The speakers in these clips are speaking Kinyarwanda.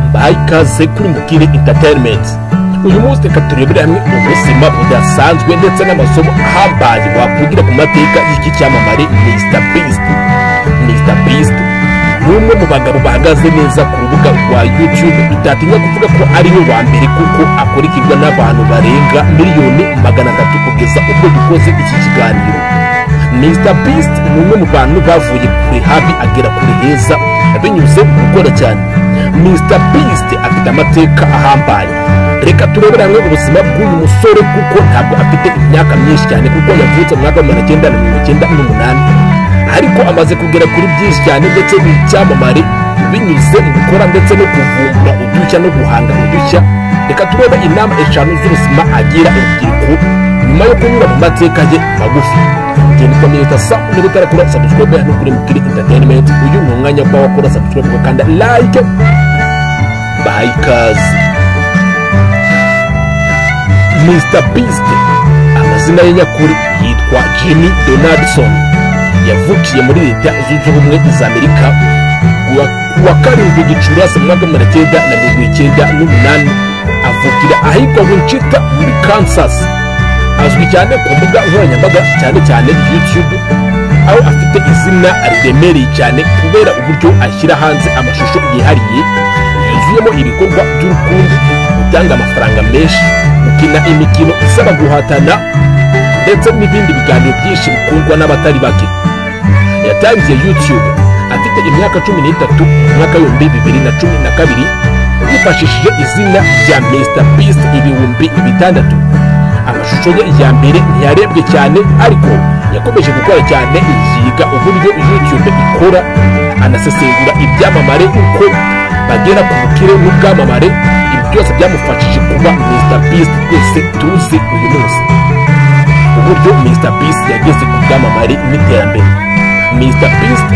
Mbahaye ikaze kuri Mukire Entertainment. Uyu munsi reka turebere hamwe ubuzima budasanzwe ndetse n'amasomo ahambaye wakwigira ku mateka y'iki cyamamare Mr Beast. Mr Beast ni umwe mu bagabo bahagaze neza ku rubuga rwa YouTube, tutatinya kuvuga ko ari we wa mbere kuko akurikirwa n'abantu barenga 300,000,000 kugeza ubwo dukoze iki kiganiro. Mr Beast ni umwe mu bantu bavuye kure habi agera kure heza binyuze mu gukora cyane. Mr Beast afite amateka ahambaye. Reka turebere hamwe ubuzima bw'uyu musore kuko ntabwo afite imyaka myinshi cyane, kuko yavutse mu mwaka wa 1998, ariko amaze kugera kuri byinshi cyane ndetse ni icyamamare binyuze mu gukora ndetse no kuvumbura udushya no guhanga udushya. Reka turebe inama 5 z'ubuzima agira urubyiruko nyuma yo kunyura mu mateka ye magufi. Genda ukomereza sa niba utarakora subscribe hano kuri Mukire Entertainment. Uyu ni umwanya wo wakora subscribe ugakanda like. Bahaye ikaze. Mr Beast amazina ye nyakuri yitwa Jimmy Donaldson. Yavukiye muri Leta Zunze Ubumwe za Amerika kuwa 7 Gicurasi mu mwaka wa 1998, avukira ahitwa Wichita muri Kansas. Azwi cyane ku mbuga nkoranyambaga cyane cyane YouTube, aho afite izina riremereye cyane kubera uburyo ashyira hanze amashusho yihariye yuzuyemo ibikorwa by'urukundo, gutanga amafaranga menshi, gukina imikino isaba guhatana ndetse n'ibindi biganiro byinshi bikundwa n'abatari bake. Yatangiye YouTube afite imyaka 13 mu mwaka w'ibihumbi 2012, yifashishije izina rya Mr Beast 6000. Amashusho ye ya mbere ntiyarebwe cyane, ariko yakomeje gukora cyane, yiga uburyo YouTube ikora, anasesengura ibyamamare uko bagera ku bukire n'ubwamamare. Ibi byose byamufashije kuba Mr Beast twese tuzi uyu munsi. Uburyo Mr Beast yageze ku bwamamare n'iterambere. Mr Beast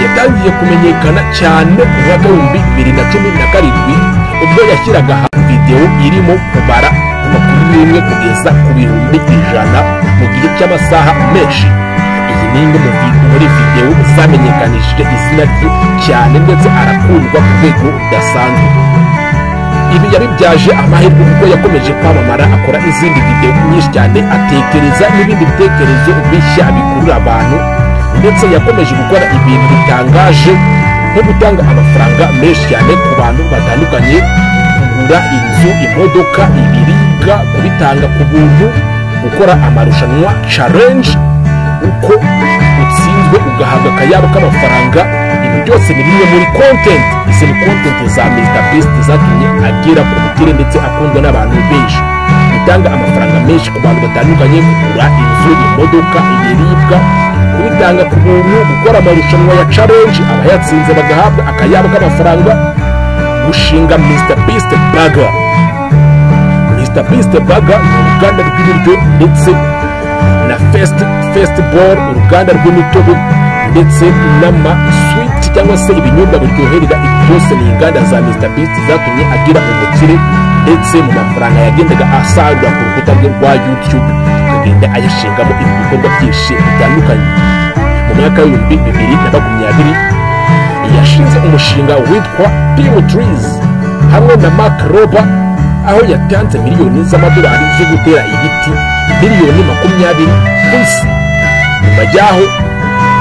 yatangiye kumenyekana cyane mu mwaka w'ibihumbi 2017, ubwo yashyiraga video irimo kubara kuva kuri 1 kugeza ku 100,000 mu gihe cy'amasaha menshi. Iyi ni imwe muri video zamenyekanishije izina rye cyane ndetse arakundwa ku rwego rudasanzwe. Ibi yabibyaje amahirwe kuko yakomeje kwamamara, akora izindi video nyinshi cyane, atekereza n'ibindi bitekerezo bishya bikurura abantu, ndetse yakomeje gukora ibintu bitangaje nko gutanga amafaranga menshi cyane ku bantu batandukanye, kugura inzu, imodoka, ibiribwa, kubitanga ku buntu, gukora amarushanwa challenge, uko utsinzwe ugahabwa akayabo k'amafaranga. Ibi byose ni bimwe muri content. Izi ni content za Mr Beast zatumye agera ku bukire ndetse akundwa n'abantu benshi. Gutanga amafaranga menshi ku bantu batandukanye, kugura inzu, imodoka, ibiribwa, kubitanga ku buntu, gukora amarushanwa ya challenge, abayatsinze bagahabwa akayabo k'amafaranga, gushinga Mr Beast Burger. Mr Beast Burger ni uruganda rw'ibiryo ndetse na Festival, uruganda rw'imitobe ndetse n'ama sweet cyangwa se ibinyobwa biryoherera. Ibi byose ni inganda za Mr Beast zatumye agira ubukire ndetse mu mafaranga yagendaga asarura ku rukuta rwe rwa YouTube akagenda ayashingamo ibi bikorwa byinshi bitandukanye. Mu mwaka w'ibihumbi 2020 yashinze umushinga witwa Team Trees hamwe na Mark Rober, aho yatanze miliyoni z'amadolari zo gutera ibiti 20,000,000 ku isi. Nyuma y'aho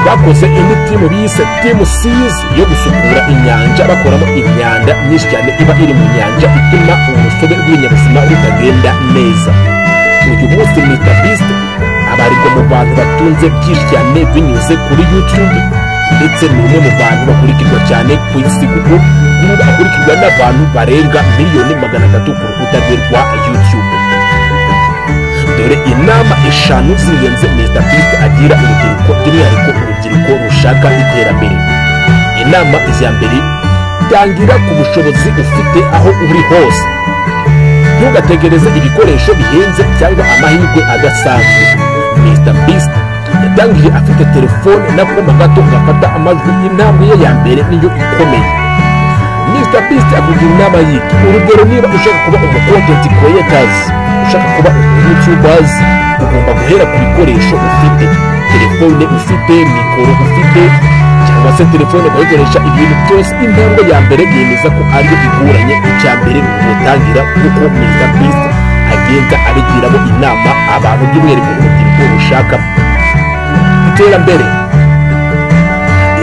bakoze indi timu bise Team Seas yo gusukura inyanja, bakoramo imyanda myinshi cyane iba iri mu nyanja ituma urusobe rw'ibinyabuzima rutagenda neza. Uyu munsi Mr Beast abarirwa mu bantu batunze byinshi cyane binyuze kuri YouTube, ndetse ni umwe mu bantu bakurikirwa cyane ku isi kuko ubu akurikirwa n'abantu barenga 300,000,000 ku rukuta rwe rwa YouTube. Dore inama 5 z'ingenzi Mr Beast agira urubyiruko, by'umwihariko urubyiruko rushaka iterambere. Inama ya mbere: tangira ku bushobozi ufite aho uri hose. Ntugategereze ibikoresho bihenze cyangwa amahirwe adasanzwe. Mr Beast yatangiye afite telefone n'akuma gato gafata amajwi. Intambwe ye ya mbere niyo ikomeye. Mr Beast akugira inama y'iki? Urugero, niba ushaka kuba umu content creators, ushaka kuba umu YouTubers, ugomba guhera ku bikoresho ufite, telefone ufite, mikoro ufite, cyangwa Cyangwa se telefone ukayikoresha ibintu byose. Intambwe ya mbere yemeza ko ariyo igoranye. Icya mbere ni ugutangira, kuko Mr Beast agenda abigiramo inama abantu, by'umwihariko urubyiruko rushaka iterambere.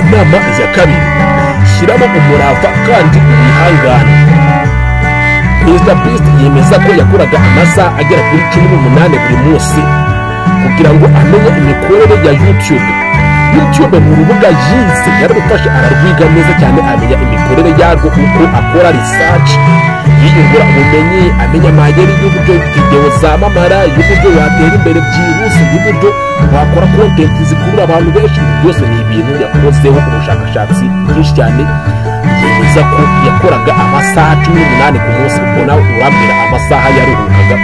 Inama ya kabiri: shyiramo umurava kandi wihangane. Mr Beast yemeza ko yakoraga amasaha agera kuri 18 buri munsi kugira ngo amenye imikorere ya YouTube. YouTube ni urubuga yize, yararufashe ararwiga neza cyane, amenya imikorere yarwo, uko akora research, yiyungura ubumenyi, amenya amayeri y'uburyo videwo zamamara, y'uburyo watera imbere byihuse, y'uburyo wakora content zikurura abantu benshi. Ibi byose ni ibintu yakozeho ubushakashatsi bwinshi cyane. Yemeza ko yakoraga amasaha 18 ku munsi. Ubwo nawe urambwira amasaha yaruhukaga.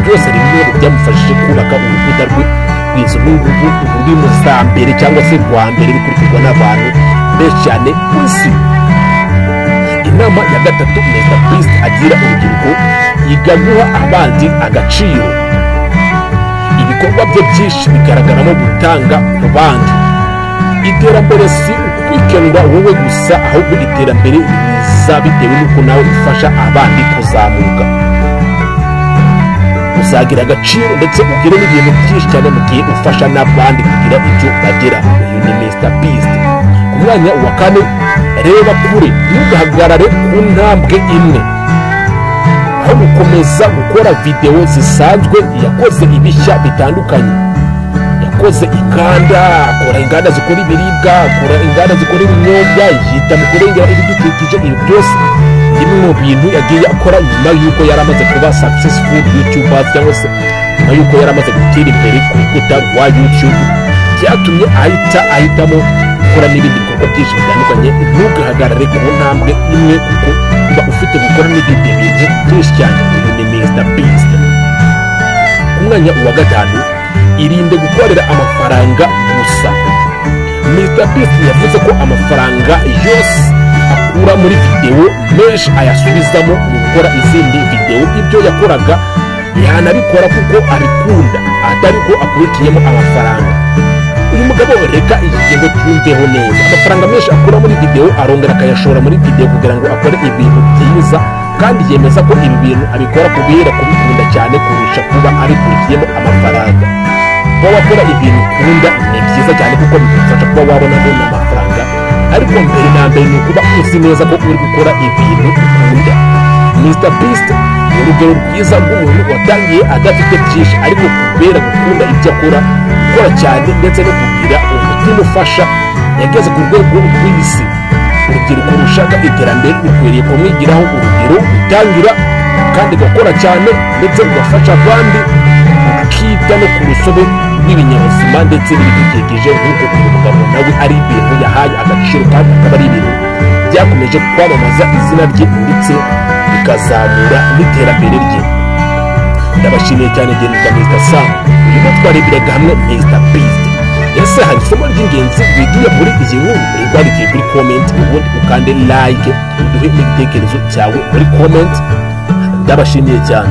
Byose ni bimwe mu byamufashije kubaka urukuta rwe rw'inzu n'ubu ruri mu za mbere cyangwa se rwa mbere rukurikirwa n'abantu benshi cyane ku isi. Inama ya gatatu Mr Beast agira urubyiruko: yiga guha abandi agaciro. Ibikorwa bye byinshi bigaragaramo gutanga ku bandi. Iterambere si ukwikenura wowe gusa, ahubwo iterambere riza bitewe n'uko nawe ufasha abandi kuzamuka. Uzagira agaciro ndetse ugire n'ibintu byinshi cyane mu gihe ufasha n'abandi kugira ibyo bagera. Uyu ni Mr Beast. Ku mwanya wa kane: reba kure, ntugahagarare ku ntambwe imwe. Aho gukomeza gukora videwo zisanzwe, yakoze ibishya bitandukanye. Yakoze inganda, akora inganda zikora ibiribwa, akora inganda zikora ibinyobwa, yita mu kurengera ibidukikije. Ibi byose ni bimwe mu bintu yagiye akora nyuma y'uko yari amaze kuba successful YouTuber, cyangwa se nyuma y'uko yari amaze gutera imbere ku rukuta rwa YouTube. Byatumye ahita ahitamo gukora n'ibindi bikorwa byinshi bitandukanye. Ntugahagarare ku ntambwe imwe, kuko uba ufite gukora n'ibindi bintu byinshi cyane. Uyu ni Mr Beast. Ku mwanya wa gatanu: irinde gukorera amafaranga gusa. Mr Beast yavuze ko amafaranga yose akura muri videwo menshi ayasubizamo mu gukora izindi videwo. Ibyo yakoraga yanabikora kuko abikunda, atari ko akurikiyemo amafaranga. Uyu mugabo, reka iyi ngingo tuyumveho neza. Amafaranga menshi akura muri videwo arongera akayashora muri videwo kugira ngo akore ibintu byiza, kandi yemeza ko ibi bintu abikora kubera kubikunda cyane kurusha kuba abikurikiyemo amafaranga. Kuba wakora ibintu ukunda ni byiza cyane, kuko bigufasha kuba wabonamo n'amafaranga, ariko mbere na mbere ni ukuba uzi neza ko uri gukora ibintu ukunda. Mr Beast ni urugero rwiza rw'umuntu watangiye adafite byinshi, ariko kubera gukunda ibyo akora, gukora cyane ndetse no kugira umutima ufasha, yageze ku rwego rw'isi. Urubyiruko rushaka iterambere rukwiriye kumwigiraho urugero: gutangira kandi ugakora cyane, ndetse ugafasha abandi, ukita no ku rusobe rw'ibinyabuzima ndetse n'ibidukikije, nk'uko uyu mugabo nawe ari ibintu yahaye agaciro, kandi akaba ari ibintu byakomeje kwamamaza izina rye ndetse bikazamura n'iterambere rye. Ndabashimiye cyane. Genda Mr Sam. Uyu munsi twareberaga hamwe Mr Beast. Ese hari isomo ry'ingenzi wigiye muri iyi nkuru? Urikwandikire kuri comment, ubundi ukande like, uduhe n'igitekerezo cyawe muri comment. Ndabashimiye cyane.